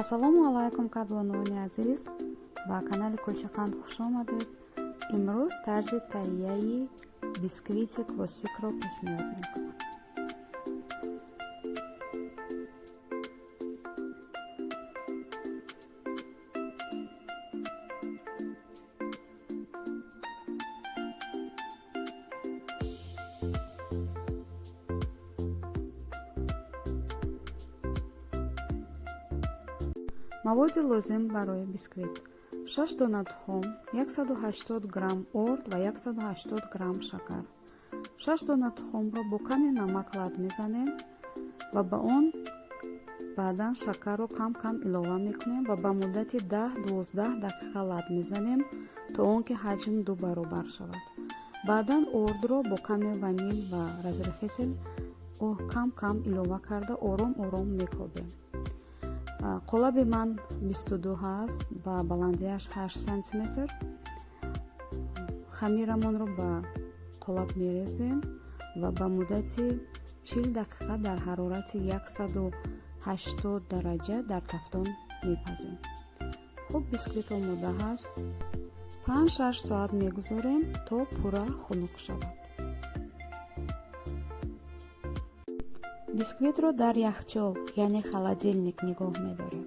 Ассалому алайкум, кадбонувони азиз, ба канали Кулчақанд хуш омадед. Имрӯз тарзи таҳияи бисквити классикро пешниҳод мекунам. Маводи лозим барои бисквит: 6 дона тухм, 180 грамм орд ва 180 грамм шакар. 6 дона тухмро бо каме намак лат мезанем ва ба он баъдан шакарро кам-кам илова мекунем ва ба муддати 10-12 дақиқа лат мезанем, то он ки ҳаҷм ду баробар шавад. Баъдан ордро бо каме ванил ва разрыхлитель кам-кам илова карда, ором-ором мекобем. Қолаби ман 22 ҳаст ва баландиаш 8 сантиметр. Хамирамонро ба қолаб мерезем ва ба муддати 40 дақиқа дар ҳарорати 180 дараҷа дар тафтон мепазем. Хуб, бисквит омода ҳаст. 5-6 соат мегузорем, то пурра хунук шавад. Бисквитро дар яхчол, яъне холодильник, нигоҳ медорем.